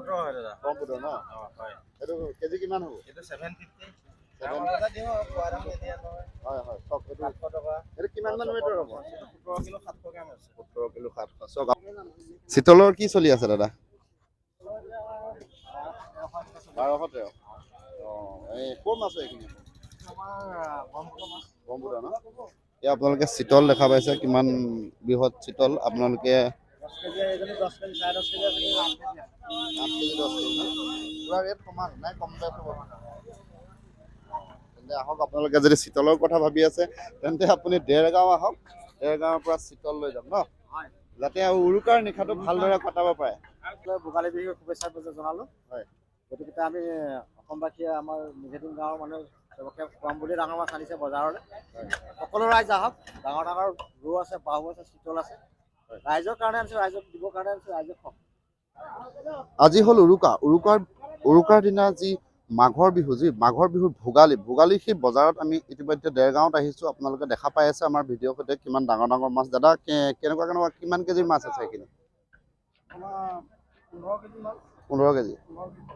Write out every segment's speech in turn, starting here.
ব্ৰহ্মপুত্ৰ হয় দাদা। ব্ৰহ্মপুত্ৰ ন? অঁ, হয়। এইটো কেজি কিমান হ'ব? এইটো 750। Seven- এটা দিওঁ আৰু, পোৱা দাম নিদিয়ে নহয়। হয় হয়, চাওক এইটো। 700 টকা। এইটো কিমান মান ৱেটৰ হ'ব? 17 কিলো 700 গ্ৰাম আছে। 17 কিলো 700। চাওক, চিতলৰ কি চলি আছে দাদা? 1213। অঁ, এই ক'ৰ মাছ হয় এইখিনি? ব্ৰহ্মপুত্ৰ ন? এই আপোনালোকে চিতল দেখা পাইছে, কিমান বৃহৎ চিতল আপোনালোকে। 10 কেজি, এইজনী 10 কেজি, 10.5 কেজি আছে, 8 কেজি। 8 কেজি, 10 কেজি ন? পুৰা ৰেট সমান নাই, কম বেছ হ'ব? তেন্তে আহক, আপোনালোকে যদি চিতলৰ কথা ভাবি আছে, তেন্তে আপুনি দেৰগাঁও আহক। দেৰগাঁৱৰ পৰা চিতল লৈ যাম ন? হয়। যাতে আৰু উৰুকাৰ নিশাটো ভালদৰে কটাব পাৰে। ভোগালী বিহুৰ শুভেচ্ছা জনালোঁ। হয়। গতিকে আমি অসমবাসীয়ে, আমাৰ নিঘেটিং গাঁৱৰ মানুহে চবকে খুৱাম বুলি ডাঙৰ মাছ আনিছে বজাৰলৈ। সকলো ৰাইজ আহক। ডাঙৰ ডাঙৰ ৰৌ আছে, বাহু আছে, চিতল আছে। ৰাইজৰ কাৰণে আনিছোঁ, ৰাইজক দিবৰ কাৰণে আনিছোঁ, ৰাইজক খাওক। আজি হ'ল উৰুকা। উৰুকাৰ দিনা যি মাঘৰ বিহু, যি মাঘৰ বিহুৰ ভোগালী, সেই বজাৰত আমি ইতিমধ্যে দেৰগাঁৱত আহিছোঁ। আপোনালোকে দেখা পাই আছে আমাৰ ভিডিঅ' সৈতে কিমান ডাঙৰ ডাঙৰ মাছ। দাদা, কেনেকুৱা কেনেকুৱা, কিমান কেজিৰ মাছ আছে এইখিনি? আপোনাৰ 15 কেজি মাছ। 15 কেজি। 15 কেজি।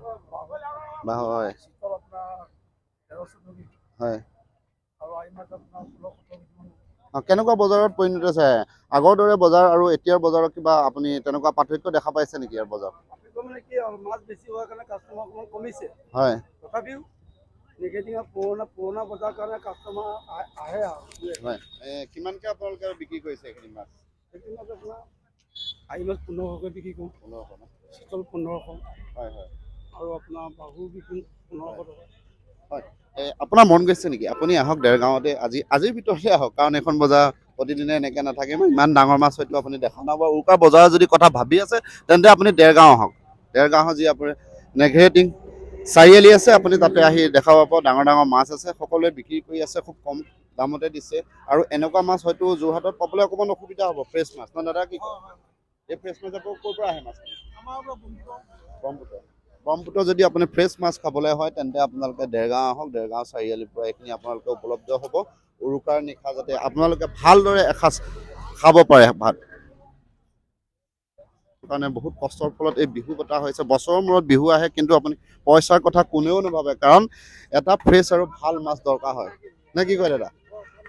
বা হয়। চিতল আপোনাৰ 13-14 কেজি। আৰু আই মাছ আপোনাৰ 16-17 কেজি মান। অঁ, কেনেকুৱা বজাৰত পৰিণত হৈছে? আগৰ দৰে বজাৰ আৰু এতিয়াৰ বজাৰত কিবা আপুনি তেনেকুৱা পাৰ্থক্য দেখা পাইছে নেকি ইয়াৰ বজাৰ? পাৰ্থক্য মানে কি আৰু, মাছ বেছি হোৱাৰ কাৰণে কাষ্টমাৰ অকণমান কমিছে। তথাপিও নিগেটিঙৰ পুৰণা পুৰণা বজাৰ কাৰণে কাষ্টমাৰ আহে আৰু। হয়, কিমানকৈ আপোনালোকে বিক্ৰী কৰিছে এইখিনি মাছ? সেইখিনি মাছ আপোনাৰ আই মাছ 1500কৈ বিক্ৰী কৰোঁ। 1500 ন? চিতল 1500। হয় হয় আৰু আপোনাৰ বাহু বিকোঁ 1500 টকা। হয়, আপোনাৰ মন গৈছে নেকি? আপুনি আহক দেৰগাঁৱতে, আজিৰ ভিতৰতে আহক, কাৰণ এইখন বজাৰ প্ৰতিদিনে এনেকৈ নাথাকে। ইমান ডাঙৰ মাছ হয়তো আপুনি দেখা নাপাব। উৰুকাৰ বজাৰৰ যদি কথা ভাবি আছে, তেন্তে আপুনি দেৰগাঁও আহক। দেৰগাঁৱৰ যি আপোনাৰ নেঘেৰিটিং চাৰিআলি আছে, আপুনি তাতে আহি দেখা পাব। ডাঙৰ ডাঙৰ মাছ আছে, সকলোৱে বিক্ৰী কৰি আছে, খুব কম দামতে দিছে। আৰু এনেকুৱা মাছ হয়তো যোৰহাটত পাবলৈ অকণমান অসুবিধা হ'ব, ফ্ৰেছ মাছ ন দাদা? কি কয়? এই ফ্ৰেছ মাছ আকৌ ক'ৰ পৰা আহে মাছ? ব্ৰহ্মপুত্ৰ। ব্ৰহ্মপুত্ৰ যদি আপুনি ফ্ৰেছ মাছ খাবলৈ হয়, তেন্তে আপোনালোকে দেৰগাঁও আহক। দেৰগাঁও চাৰিআলিৰ পৰা এইখিনি আপোনালোকে উপলব্ধ হ'ব। উৰুকাৰ নিশা যাতে আপোনালোকে ভালদৰে এসাঁজ খাব পাৰে ভাত কাৰণে বহুত কষ্টৰ ফলত এই বিহু পতা হৈছে। বছৰৰ মূৰত বিহু আহে, কিন্তু আপুনি পইচাৰ কথা কোনেও নাভাবে, কাৰণ এটা ফ্ৰেছ আৰু ভাল মাছ দৰকাৰ হয় নে কি কয় দাদা?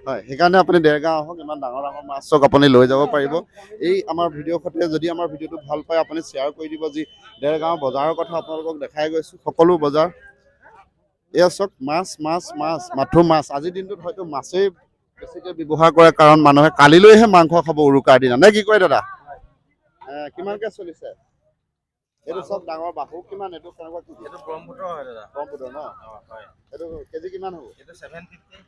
হয়, সেইকাৰণে আপুনি দেৰগাঁও আহক। ইমান ডাঙৰ ডাঙৰ মাছ চক আপুনি লৈ যাব পাৰিব। এই আমাৰ ভিডিঅ' সৈতে যদি আমাৰ ভিডিঅ'টো ভাল পায়, আপুনি শ্বেয়াৰ কৰি দিব। যি দেৰগাঁও বজাৰৰ কথা আপোনালোকক দেখাই গৈছোঁ, সকলো বজাৰ। এয়া চাওক, মাছ, মাছ, মাছ, মাথো মাছ। আজিৰ দিনটোত হয়তো মাছেই বেছিকৈ ব্যৱহাৰ কৰে, কাৰণ মানুহে কালিলৈহে মাংস খাব উৰুকাৰ দিনা, নে কি কয় দাদা? কিমানকে চলিছে এইটো? চব ডাঙৰ বাহু কিমান? এইটো কেনেকুৱা কি? এইটো ব্ৰহ্মপুত্ৰ হয় দাদা। ব্ৰহ্মপুত্ৰ ন? অঁ, হয়। এইটো কেজি কিমান হ'ব? এইটো 750।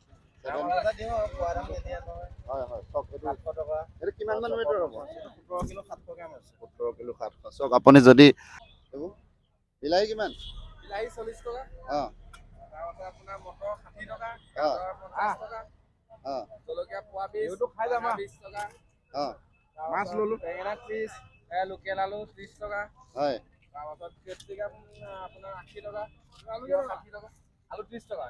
Seven- এটা দিওঁ আৰু, পোৱা দাম নিদিয়ে নহয়। হয় হয়, চাওক এইটো। 700 টকা। এইটো কিমান মান ৱেটৰ হ'ব? 17 কিলো 700 গ্ৰাম আছে। 17 কিলো 700। চাওক, আপুনি যদি এইবোৰ বিলাহী কিমান? বিলাহী 40 টকা। তাৰপাছত আপোনাৰ মটৰ 60 টকা। গাজৰ 50 টকা। জলকীয়া পোৱা 20। এইটো খাই যাম। 20 টকা। মাছ ল'লো। বেঙেনা 30, লোকেল আলু 30 টকা। তাৰপাছত কেপচিকাম আপোনাৰ 80 টকা, তিয়ঁহ 60 টকা, আলু 30 টকা।